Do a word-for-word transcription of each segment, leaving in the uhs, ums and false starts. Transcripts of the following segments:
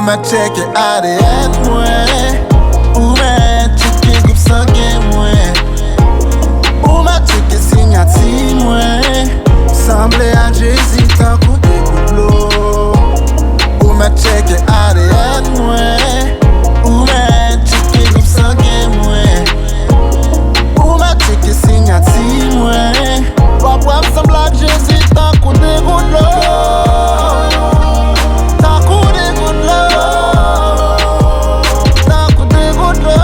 Mwen tcheke A D N mwen. Ou mèt tcheke gwoup sangen mwen. Ou mèt tcheke siyati mwen. Sanble a Jezi tankou de gout dlo. Ou mèt tcheke A D N mwen. Ou mèt tcheke gwoup sangen mwen. Ou mèt tcheke siyati mwen. W ap wè m sanble ak Jezi tankou de gout dlo. Tankou de gout dlo. Tankou de gout dlo.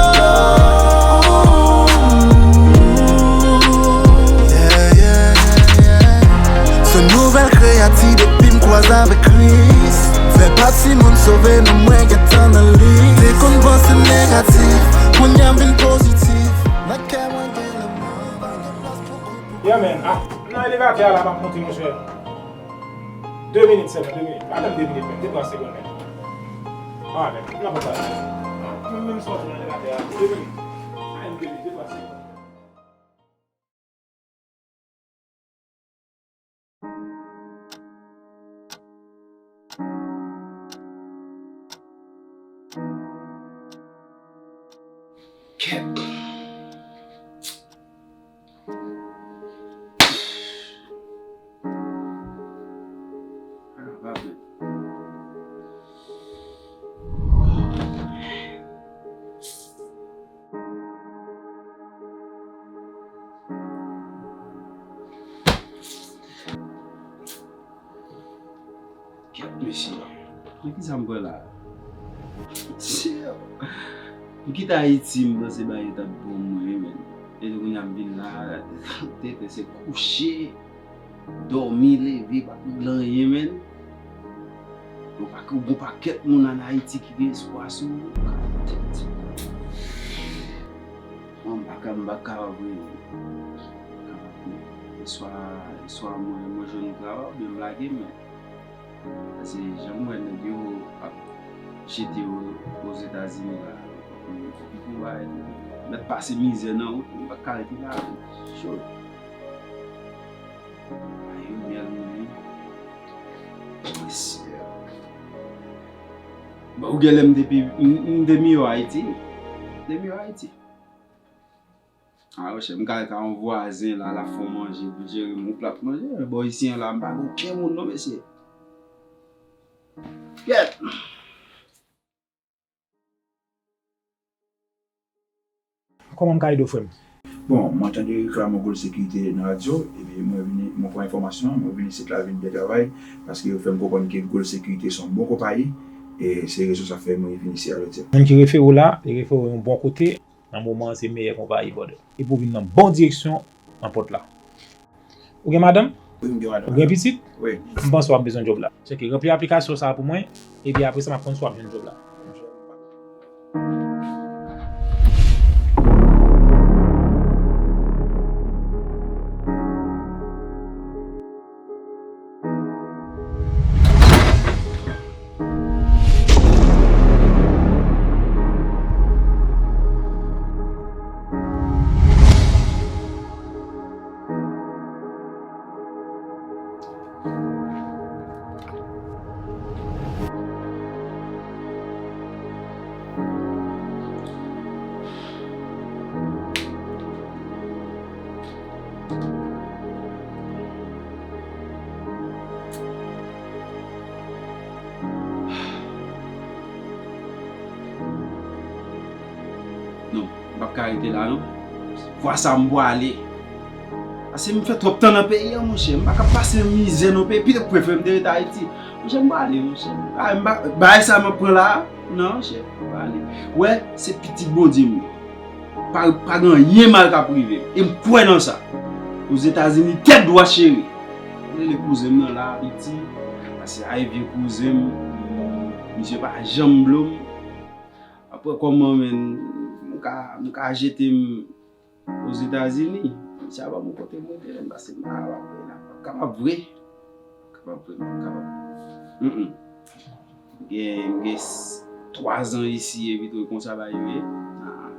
Yeah, yeah, yeah. Se nouvèl kreyati depi m kwaze avèk Kris. Fè pati moun sove, non mwen gentan nan lis. Te konn panse negatif, kounye a m vin pozitif. Nan kè mwen gen lanmou, pa gen plas pou koup. Yeah, man. Ah, nan elevatè a la, m ap monte, monchè. De minit sèlman, de minit. Pa menm de minit, menm de twa segonn, menm. Ah, menm, nan pòt la. Menm, menm sòti nan elevatè a, de minit. Pa menm de minit, de twa segonn. Kèt. Kèt, mesye. Nan kisa m pran la? Mesye, m kite Ayiti, m panse bagay yo t ap bon mwen, men. Epi kounye a m vin la, tenten se kouche, dòmi, leve, pa konn anyen, men. Gon pakèt, gon pakèt moun ann Ayiti ki gen espwa sou ou. Mwen, m pa ka, m pa kapab rele. M pa kapab rele. Eswa, eswa mwen, mwen jwenn travay oubyen m lage, men. Paske jan m wè nèg yo ap jete yo Ozetazini la, m, m, m, mèt pase mizè nan wout, m pa ka rete la, cho. Ay, yo bèl, mwen. Mesye. Bon, ou genlè m te pi, m, m te miyò Ayiti. M te miyò Ayiti. Ah, monchè, m ka al ka yon vwazen la, l ap fè yon manje pou l jere m yon plat manje. Men bò isi an la, m pa gen okenn moun non, mesye. Kèt! Kòman m ka ede w, frè m? Bon, mwen tande reklam Goal Security nan radyo, epi mwen vini, mwen pran enfòmasyon, mwen vin isit la vin fè travay, paske yo fè m konprann ke Goal Security se yon bon konpayi, e se rezon sa fè mwen vin isit a jodi a. Moun ki refere w la, li refere w yon bon kote, nan moman an se meyè konpayi, brother. Epi w vin nan bon direksyon nan pòt la. Ou gen madanm? Wi, m gen madanm. Ou gen pitit? Wi. M panse w ap bezwen djòb la. Cheke, ranpli aplikasyon sa a pou mwen, epi apre sa m ap konn si w ap jwenn djòb la. Non, m p ap ka rete la non. Fwa sa m pwale. Paske m fè twòp tan nan peyi a, monchè. M pa ka pase mizè nan peyi. Pito m prefere m te rete Ayiti. Monchè, m pwale, monchè. Bagay sa m ap pran la, non, monchè, m pwale. Wè, se pitit Bondye m ye. Pa, pa gen anyen mal k ap rive m. E m kwè nan sa. Ozetazini, tèt dwat, cheri. Rele kouzen m nan la, piti. Paske a e vye kouzen m, misye pa janm blo m. Apre kòman, menn, m ka, m ka jete m Ozetazini? Misye a ban m kote m rete, menn, paske m pa kapab rete la. M p ap kapab vre. M p ap kapab vre, m p ap kapab. Mm, mm. M gen, m gen s-, twa zan isi, epi tou, e konsa bagay yo ye. Ah.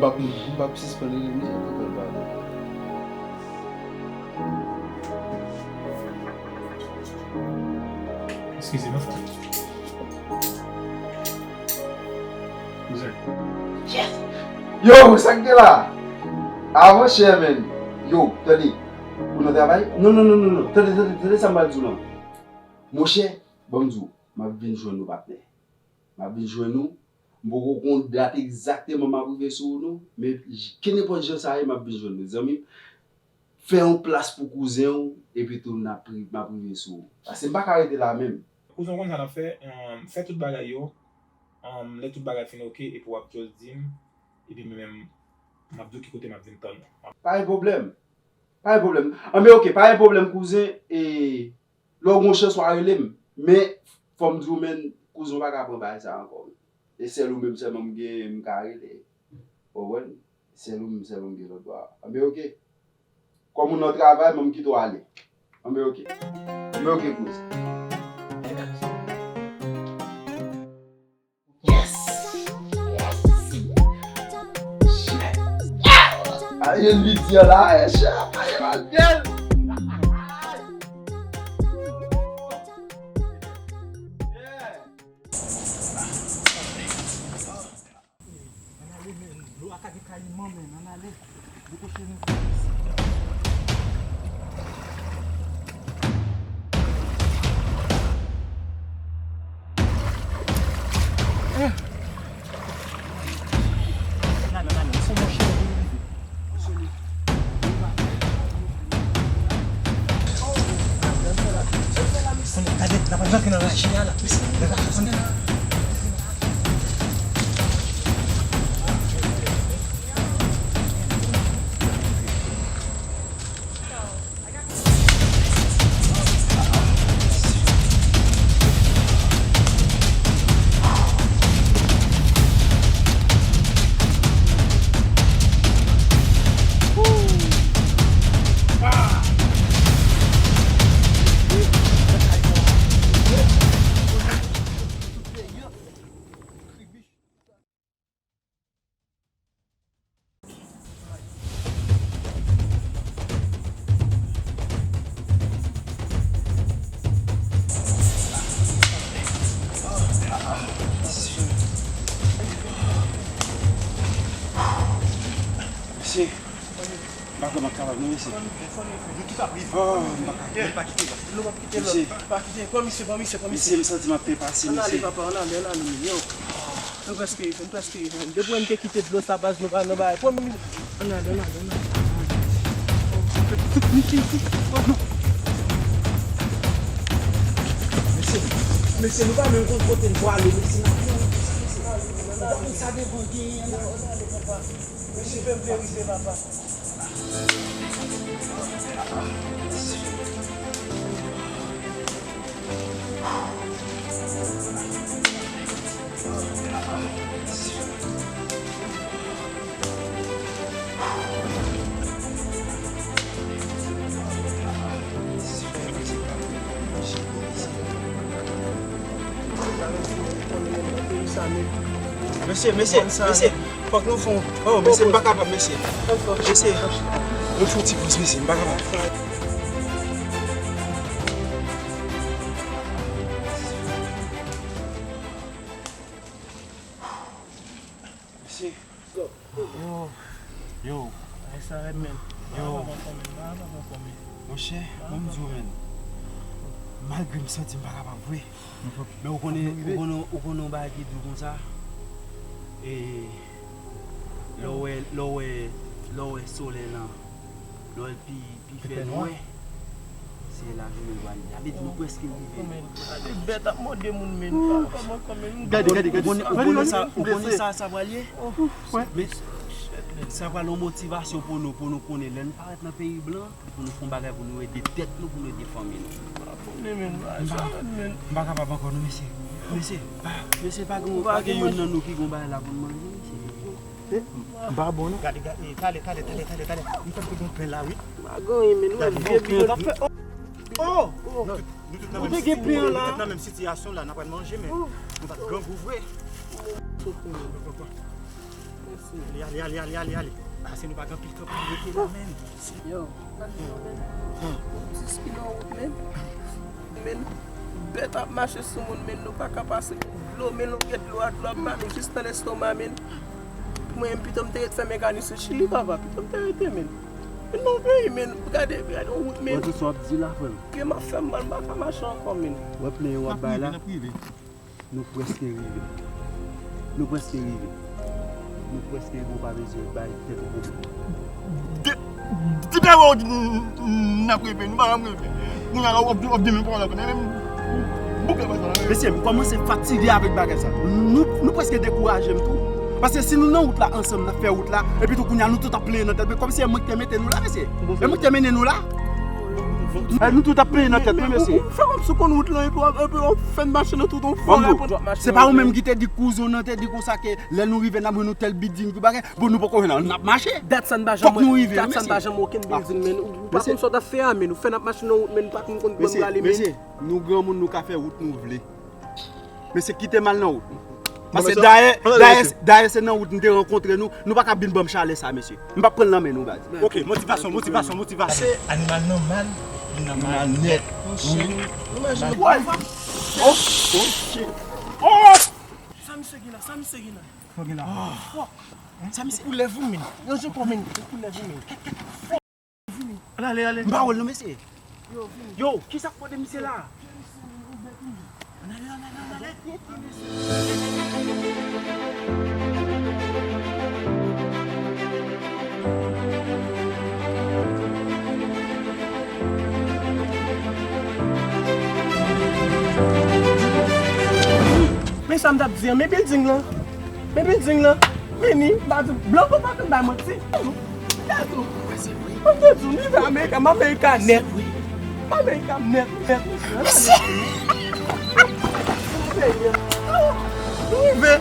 M p ap, m p ap sispann rele misye nan tan l pa bon. Eskize m, frè. Kouzen. Yes! Yo, sa k gen la? Ah, monchè, men. Yo, tande. Ou nan travay? Non, non, non, non, non. Tande, tande, tande sa m pral di w lan. Monchè, ban m di w, m ap vin jwenn ou, patnè. M ap vin jwenn ou. M poko konn dat egzakteman m ap rive sou ou, non. Men, j-, kenenpòt jan sa ye, m ap vin jwenn ou, zanmi m. Fè yon plas pou kouzen w, epi tou n ap ri-, m ap rive sou ou. Paske m pa ka rete la menm. Kouzen, w konn sa n ap fè? Ahn, fè tout bagay yo. Ahn, lè tout bagay fin oke, epi w ap just di m, epi mwen menm, m ap di w ki kote m ap vin tann ou. Pa gen pwoblèm. Pa gen pwoblèm. Anben, oke, pa gen pwoblèm, kouzen. E, lè w gen chans, w a rele m. Men, fò m di w, men, kouzen, w pa ka pran bagay sa ankò. E sèl ou menm sèlman m gen, m ka rele. Ou konprann? Sèl ou menm sèlman m gen lòt bwa a. Anben, oke. Kòm ou nan travay, men m kite w ale. Anben, oke. Anben, oke, kouzen. Yes! Yes! Shit! Ayen li di la, e chè, ayen mal byen. Ann ale, men, dlo a ka gen kayiman, men, ann ale. Depoze nou. Ann ale, ann ale, ann ale. Fò monchè, monchè. Gade, n ap rantre nan raje a la. Mesye, m pa kwè m ap kapab non, mesye. Nou tout ap rive. Oh, m pa ka. Pa kite, pa kite. Nou p ap kite lòt. Mesye. Pa kite. Pran misye, pran misye, pran misye. Mesye, m santi m ap trepase, mesye. Ann ale, papa, ann ale, ann ale, men yo. Nou prèske rive, nou prèske rive. Depi w te kite dlo sa, baz, nou pa nan bagay. Pran misye. Ann ale, ann ale, ann ale. Mesye, mesye, nou pa menm konn kote n prale, mesye. N ap pran sa devan genyen an. Mesye, fè m verifye, papa. Mesye, mesye, mesye, fòk nou fè yon, oh, mesye, m pa kapab, mesye. Mesye, nou fè yon ti poz, mesye, m pa kapab. Mesye. Yo. Yo. Ay, sa rèd, men. Yo. Monchè, ban m di w, men. Malgre m santi m pa kapab vre. Men ou konnen, ou konnen, ou konnen yon bagay ki di w konsa. E, lè w wè, lè w wè, lè w wè solèy lan, lè w wè l pi Li fè nwè. Se lajounen l pral ye. Sa vle di nou prèske rive. Gade bèt ap mòde moun, men. Kòman, kòman, men. Gade, gade, gade. Ou konnen, ou konnen sa, ou konnen sa, sa pral ye? Men, sa pral yon motivasyon pou nou, pou nou konnen lè n parèt nan peyi blan, pou nou fè yon bagay, pou nou ede tèt nou, pou nou ede fanmi nou. M pa, m pa kapab ankò, non, mesye. Mesye, pa, mesye, pa gen, pa gen youn nan nou ki gon bagay la pou n manje, mesye. M pa bon, non. Gade, gade, eh, talè, talè, talè, talè, talè. M panse gon pen la, wi. Pa gen anyen, men nou wè vye bidon k ap fè. Oh! Nou tout, nou tout nan menm siti-, nou tout nan menm sitiyasyon la, n ap pral manje, men nou pa t grangou vre. Bon, Ale, ale, ale, ale, ale, ale. Pase nou pa gen pil tan pou nou rete la, menn. Yo, dis kilomèt wout, menn. Menn, bèt ap mache sou moun, menn, nou pa ka pase. Dlo, menn, nou gen dlo a, dlo ap ba nou jis nan lestoma, menn. Mwen menm, pito m te ret fè mekanik sou Chili, papa, pito m te rete, menn. Menn, non, peyi, menn, gade, gade yon wout, menn. Wè tout sa w ap di la, frè m. Pye m ap fè m mal, m pa ka mache ankò, menn. Wè plen yo w ap bay la. Nou prèske rive. Nou prèske rive. Nou prèske rive, ou pa bezwen bay tèt ou pwoblèm. De, depi lè w di n, n ap rive, nou pa janm rive. Kounye a w ap, w ap di men pawòl la konnen menm. Bouke pa sa. Mesye, m kòmanse fatige avèk bagay sa. Nou, nou prèske dekouraje m tou. Paske si nou nan wout la ansanm, n ap fè wout la, epi tou kounye a nou tout ap plenyen nan tèt, men kòmsi e mwen ki te mete nou la, mesye. E mwen ki te mennen nou la. E nou tout ap plenyen nan tèt nou, mesye. Ou fè kòmsi w konn wout lan, epi w ap, epi w ap fè n mache nan tout yon fò. Se pa ou menm ki te di kouzen w nan te di konsa ke lè nou rive n ap jwenn yon tèl bilding ki bagay, bon nou poko jwenn l, n ap mache. Dat sa n pa janm wè, dat sa n pa janm wè okenn bilding, men ou pa konn sa w t ap fè a, men ou fè n ap mache nan wout, men nou pa konn kote n prale, men. Mesye, nou granmoun, nou ka fè wout nou vle. Mesye, kite m al nan wout. Paske dayè, dayè, dayè se nan wout m te rankontre nou. Nou pa ka vin ban m chalè sa, mesye. M p ap pran l nan men nou, baz. Ok, motivasyon, motivasyon, motivasyon. Se animal nòmal, li nòmal nèt. Wi. Imajine. Oh, oh, shit. Oh! Sa misye gen la, sa misye gen la. Sa gen la. Fuck. Sa misye. Koulèv wi, men. Yo, je konmen. Koulèv wi, men. Ale, ale, ale. M pa wè l non, mesye. Yo, kisa k pwoblèm misye la? Ann ale, ann ale, ann ale. Men sa m t ap di an, men bilding lan. Men bilding lan. Vini, m pa di w, Blanco pa konn bay manti. Mwen te di w, m rive Amerika, m Amerika nèt, wi. M Amerika nèt, nèt, mesye. M rive.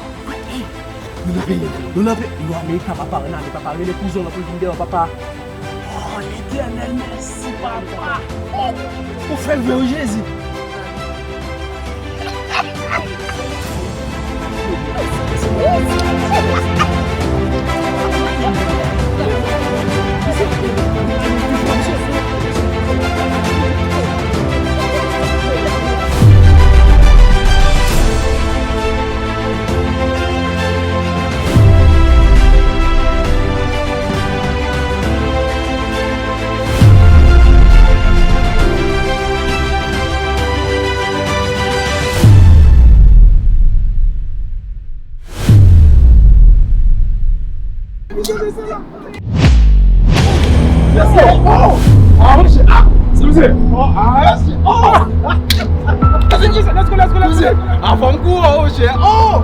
Nou nan peyi, nou nan peyi, nou Amerika, papa, ann ale, papa, rele kouzen w lan pou l vin deyò, papa. Oh, Letènèl, mèsi, papa. Oh, ou fè l vre, wi, Jezi. Mesye, oh! Ah, monchè, ah! Excusez. Oh, ah, mesye, oh! Let's go, let's go, let's go. Avan m kouri, oh, monchè, oh!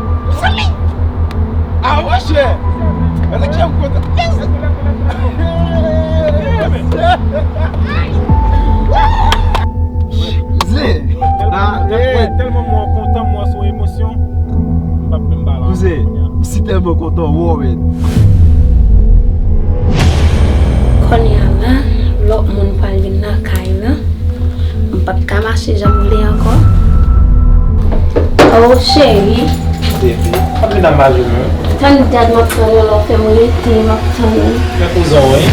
Ah, monchè! Ann chè m kontan. Yes! Excusez. Ah, eh. Tèlman mwen kontan, mwen sou emosyon. M p ap menm pale ankò kounye a. Kouzen, m si tèlman kontan wè w, men. Kounye a la, lòt moun pral vin nan kay la. M p ap ka mache jan m vle ankò. Oh, cheri. Baby, w ap vin nan maje m, wi. Tann dad m ap tann ou la, w fè m rete, m ap tann ou. Men kouzen w, wi.